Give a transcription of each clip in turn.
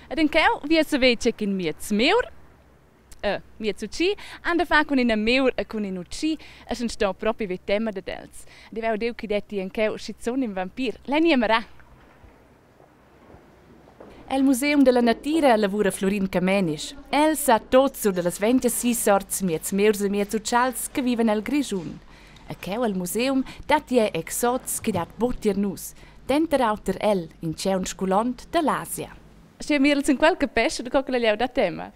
Ed en cheu vi saver tgei ch'in miez miur, miez utschi, han da far cun ina miur e cun in utschi e sch'ins sto propi ver tema dad els. Ed ei veva udiu ch'i detti en cheu schizun in vampir. Lein ir a mirar. El museum dalla natira lavura Flurin Camenisch. El sa tot sur dallas 26 sorts miez miurs e miez utschals che vivan el Grischun. E cheu el museum datti er exots che dat buc tier nus, denter auter el, in tgaun sgulont dall'Asia. Sche mirels in quel capescha da co che la glieud ha tema.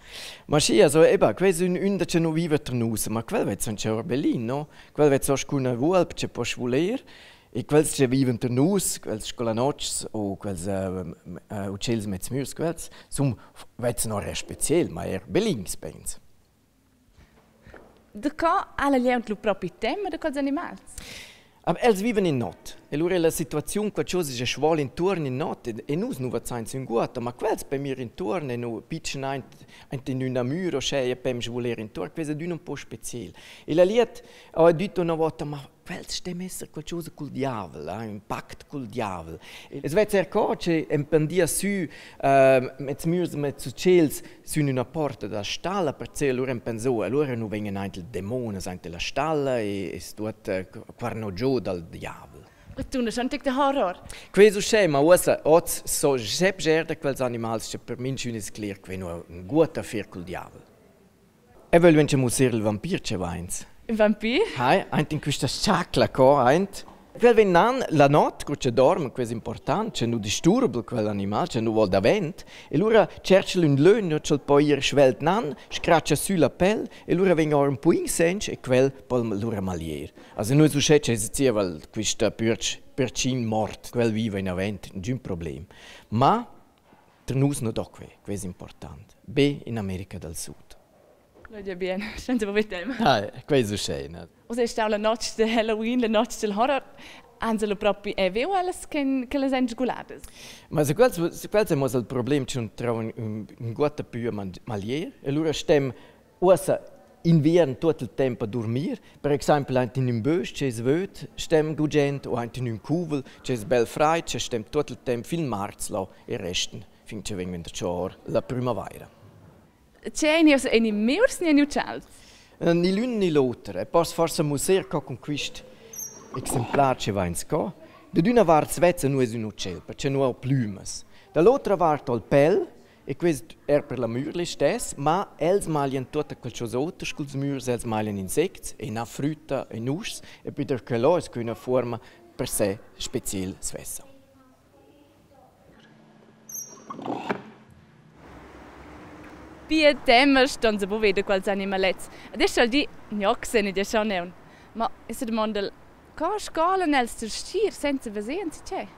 Ma schi, also eben, quei es ün ün da che nu viva tra nus, ma quel vezza auncha bellin, no? Quel vezza scu üna vuolp che po svuler. E quels che viven tra nus, quels scolanotgs o quels utschels mezmürs, quels sun vezzen ora speciel, ma eir bellins pensa. Da co ha la glieud lu propi tema da quels animals? Aber els viven in not. E lura è la situaziun qua chose che schvol intuorn in not e nus nu vezzains ünguotta, ma quels per mir intuorn e nu pitschen aint aint in üna mür o sche e pem svuler intuorn, quels adüna ün po speciel. E la liet ho dit üna vota, ma Quels stem esser qualchosa cul diavel, eh, ün pact cul diavel. Es vezza eir co che empendia sü mezs mürs, mezs utschels sün üna porta da stalla per se alura pensò, alura nu vegnan aint il demonas aint illa stalla e es tuot quarno giò dal diavel. E tu schon tic da horror. Quei es uschè, ma uossa hoz so già bger da quels animals che per minchün es cler que nu ha ünguotta a fer cul diavel. E vögl ventscher mussar il vampir che vains. In vampir? Hai, aint in quista s-chacla co aint. Quel vegn nan la not, cur che dorm, quai es important, che nu disturb'l quel animal, che nu vol davent. E lura tschercha'l ün lö, inua ch'el po ir svelt nan, scratscha sü la pel e lura vegn our ün po insench e quel po lura maglier. Also nu es uschè che zieva quista pürch percin mort, quel viva inavant, ingün problem. Ma Tra nus nu do quai, quai es important. Be in America dal Sud. Claudia Bien, senza propi tema. Ah, quai es uschè, na. Uss è stau la notg de Halloween, la notg del horror. Han se lu propi è viu ellas che, che las ein sguladas? Ma se quels, se quels è il problem che trovan ün, ün guotta pü a maglier e lura stem uossa inviern tuot il temp a durmir, per exaimpel aint in ün bös-ch es vöd, stem gugent o aint in ün cuvel ch'es bel fraid, che stem tuot il temp fin marz là e resten fin che vegn or la prümavaira. Tgei ein oz ein miurs ni ein utschals? Ni l'ün ni l'oter. E poss forsa musser co cun quist exemplar che vains co. Dad üna vart svezza nu es ün utschel, perche nu ho plümas. Da l'otra vart ho il pel E quist er per la mür listess, ma els maglian tuotta qualchosa oter scu'ls mürs, els maglian insects e na frütta e nuschs e pü der que là es que üna fuorma per se speciel svessa. Pia tema ston se buca veder quels animalets. Adesso al di, gnoc se ne schon eun. Ma e se domandel, co scolan els sul stgir senza veser enzatgei?